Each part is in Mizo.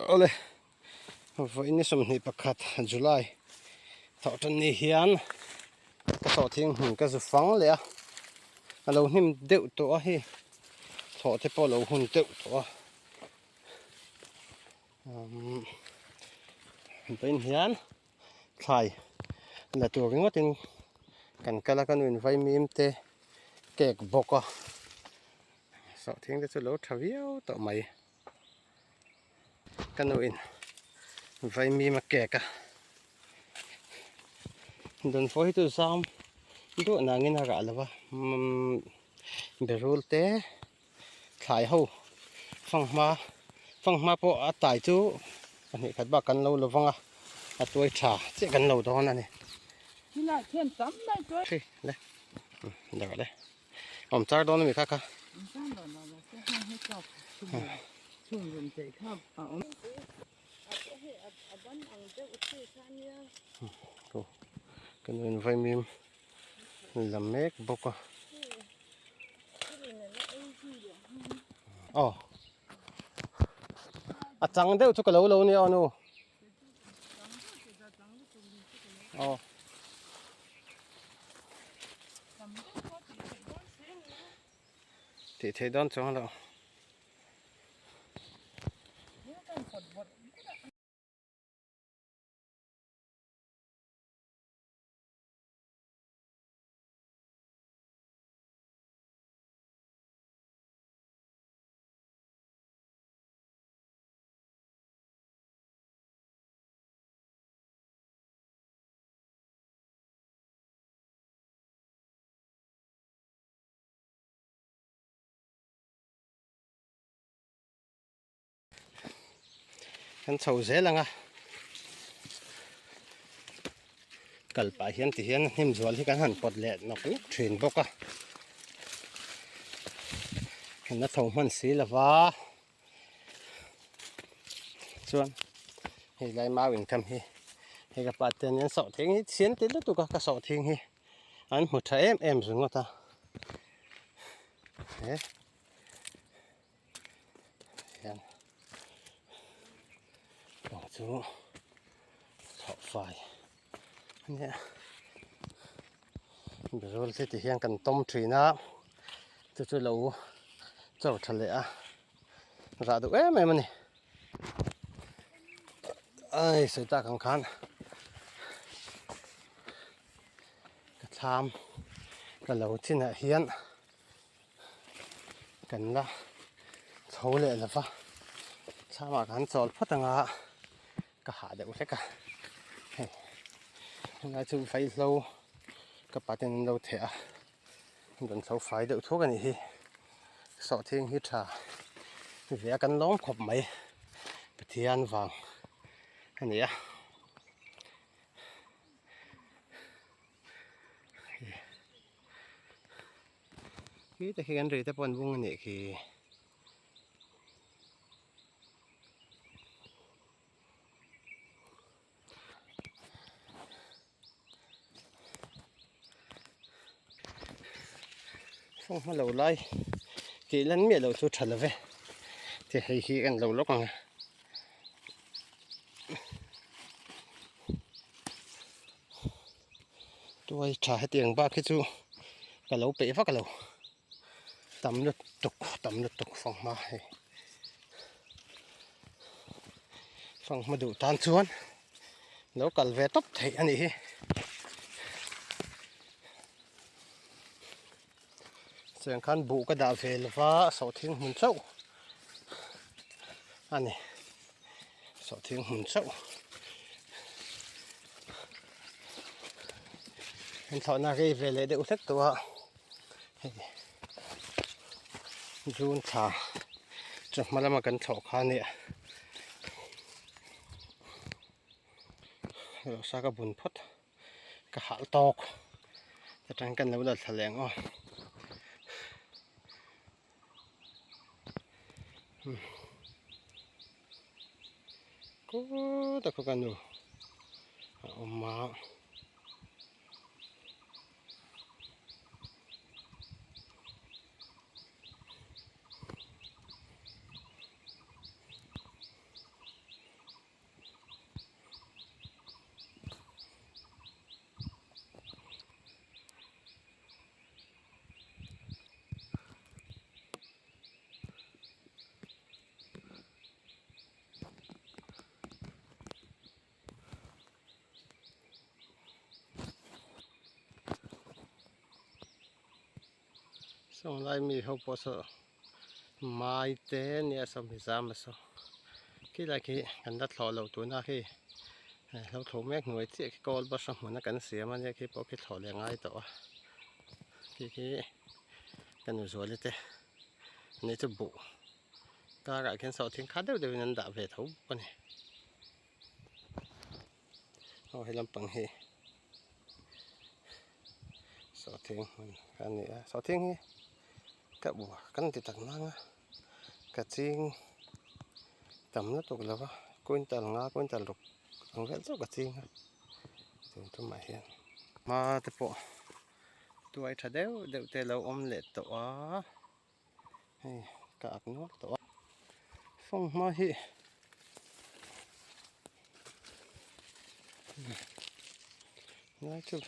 Awle vawiin ni 21 July thawh tan ni hian ka sawhthing hmun ka zu fang leh a a lo hnim deuh tawh a hei thlawh te pawh a lo hun deuh tawh a umm vawiin hian thlai la tur ringawtin kan kal a ka nu in vaimim te cake bawk a sawhthing te chu a lo tha viau tawh mai. Ka nu in vaimim a kek a dawnfawh hi chu zam duah nangin a rah lo va umm berul te thlai ho fanghma fanghma pawh a tai chu pahnih khat bak kan lo lo vang a a tuai tha chiah kan lo dawn a ni. Le darh le. Awm char dawn ami kha kha. Kan in vaimim la mek bawk a. Aw. A chang deuh chu ka lo lo nia aw nu. Aw. Tih theih dawn chuang lo. Kan chho zel ang a kal pah hian ti hian hnim zual hi kan han pawt leh nawk nawk thin bawk a kan la tho hman si lova. Chuan hei lai mau inkam hi hei ka pa te hian sawhthing hi chhian ti lutuk a ka sawhthing hi an hmu tha em em ringawt a he hian kawng chu chhoh fai a nia berul te ti hian kan tawm thin a chu chu lo chaw tha leh a. Rah duh em em a ni. Ai sawi tak ang khan ka thlam ka lo chinah hian kan la chho leh lo va thlamah kan chawl phawt anga ka hah deuh hlek a hei helai chu vaihlo ka paten an lo theh a. Rawn chho fai deuh thuak a nih hi sawhthing hi tha ve a kan lawm khawp mai Pathian vang a ni a khi te khi kan ri te pawh an bung a nih khi. Fanghma lo lai tih lan miah loh chu tha lo ve ti hei hi en lo lawk ang a tuai tha hetiang bak hi chu ka lo peih vak lo tam lutuk tam lutuk fanghma hei fanghma duh tan chuan. Lo kal ve tawp theih a nih hi. Chuan khan buh ka dah ve lova sawhthing hmun chauh a ni. Sawhthing hmun chauh. An thlawhna rei ve leh deuh hlek tawh a. Hei June thla chawhma lama kan thlawh kha a nia. Rsa ka bun phawt ka hal tawk atang kan lo la thla leh ang aw kawt a khaw ka nu a awm a. Sawng lai mi ho pawh saw mai te nia saw mizam a saw khilai khi kan la thlawh loh tuna khi hlo thlawh mek hnuai chiah khi kawl bus a hmun a kan siam a nia khi pawh khi thlawh leh ngai tawh a khi khi ka nu zuali te ani chu buh karah khian sawhthing kha deuh deuhin an dah ve tho bawk a ni aw he lampang hi sawhthing hmun a ni a sawhthing hi ka uar kan ti tak nang a ka ching tam lutuk lo va quintal nga quintal ruk ang vel chauh ka ching a tun tumah hian hma te pawh tuai tha deuh deuh te lo awm leh tawh a hei ka ak nual tawh a fanghma hi lai chu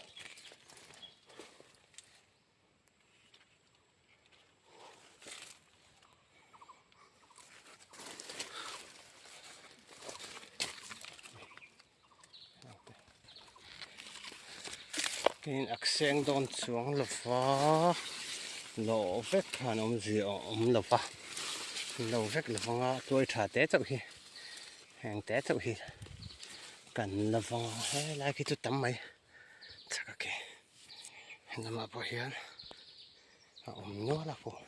Tin a seng dawn chuang lo va lawh vek khan awmzia a awm lo va lo vek lo vang a tuai tha te chauh hi heng te chauh hi kan la vang a helai khi chu tam mai chak a ke helamah pawh hian a awm nual a pawh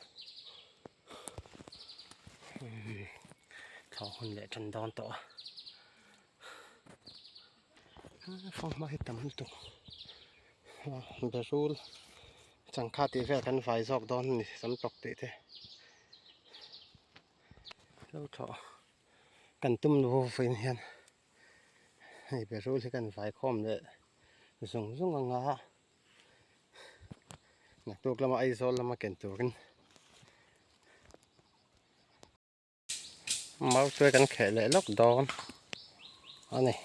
thlawh hun leh tan dawn tawh a. Fanghma hi tam lutuk berul changkha tih vel kan vai zawk dawn a ni sam tawk tih te lo thlawh kan tum nu vawiin hian hei berul hi kan vai khawm leh zung zung ang a naktuk lama Aizawl lama ken turin. Mau chuai kan kheh leh lawk dawn a ni.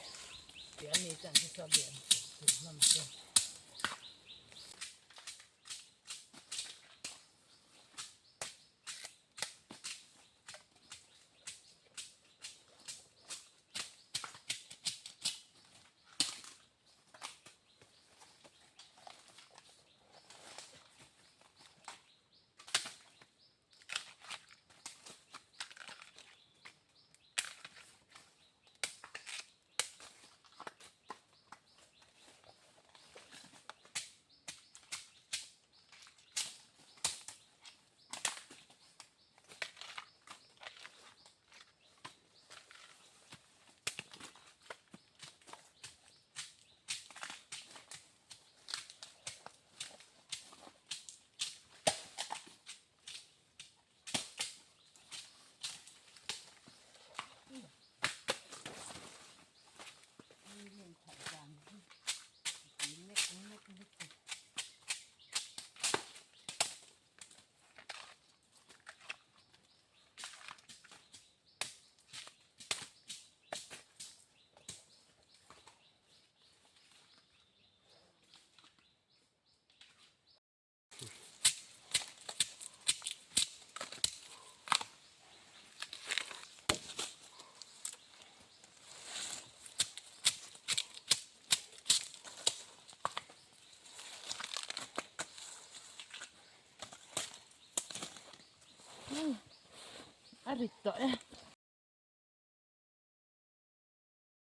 A rit tawh e.